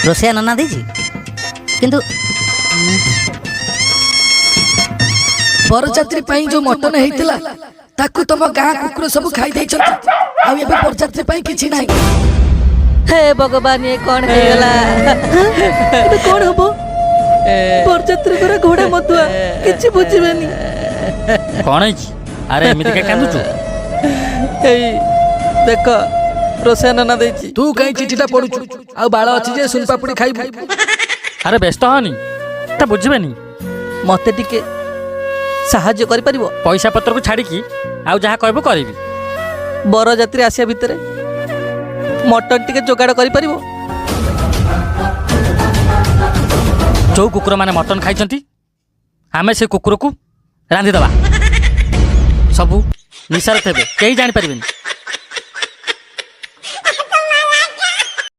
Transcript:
ରୋଷେଇଆ ନନା ଦେଇଛି, କିନ୍ତୁ ବରଯାତ୍ରୀ ପାଇଁ ଯୋଉ ମଟନ ହେଇଥିଲା ତାକୁ ତମ ଗାଁ କୁକୁର ସବୁ ଖାଇ ଦେଇଛନ୍ତି, ଆଉ ଏବେ ବରଯାତ୍ରୀ ପାଇଁ କିଛି ନାହିଁ। ହେ ଭଗବାନ, ଇଏ କଣ ହେଇଗଲା? ଏବେ କଣ ହବ? ବରଯାତ୍ରୀଙ୍କର ଘୋଡ଼ା ମଦୁଆ, କିଛି ବୁଝିବେନି। କଣ ହେଇଛି? ଆରେ ଏମିତି କାଇଁ କାନ୍ଦୁଛୁ? ଏଇ ଦେଖ, ରୋଷେଇ ନନା ଦେଇଛି। ତୁ କାହିଁ ଚିଠିଟା ପଢୁଛୁ? ଆଉ ବାଳ ଅଛି ଯେ ସୁନପାପୁଡ଼ି ଖାଇବୁ? ଆରେ ବ୍ୟସ୍ତ ହନି, ତା ବୁଝିବେନି। ମତେ ଟିକେ ସାହାଯ୍ୟ କରିପାରିବ? ପଇସା ପତ୍ରକୁ ଛାଡ଼ିକି ଆଉ ଯାହା କହିବୁ କରିବି। ବରଯାତ୍ରୀ ଆସିବା ଭିତରେ ମଟନ ଟିକେ ଯୋଗାଡ଼ କରିପାରିବ? ଯୋଉ କୁକୁରମାନେ ମଟନ ଖାଇଛନ୍ତି ଆମେ ସେ କୁକୁରକୁ ରାନ୍ଧିଦେବା। ସବୁ ନିଶାରେ ଥିବେ, କେହି ଜାଣିପାରିବେନି।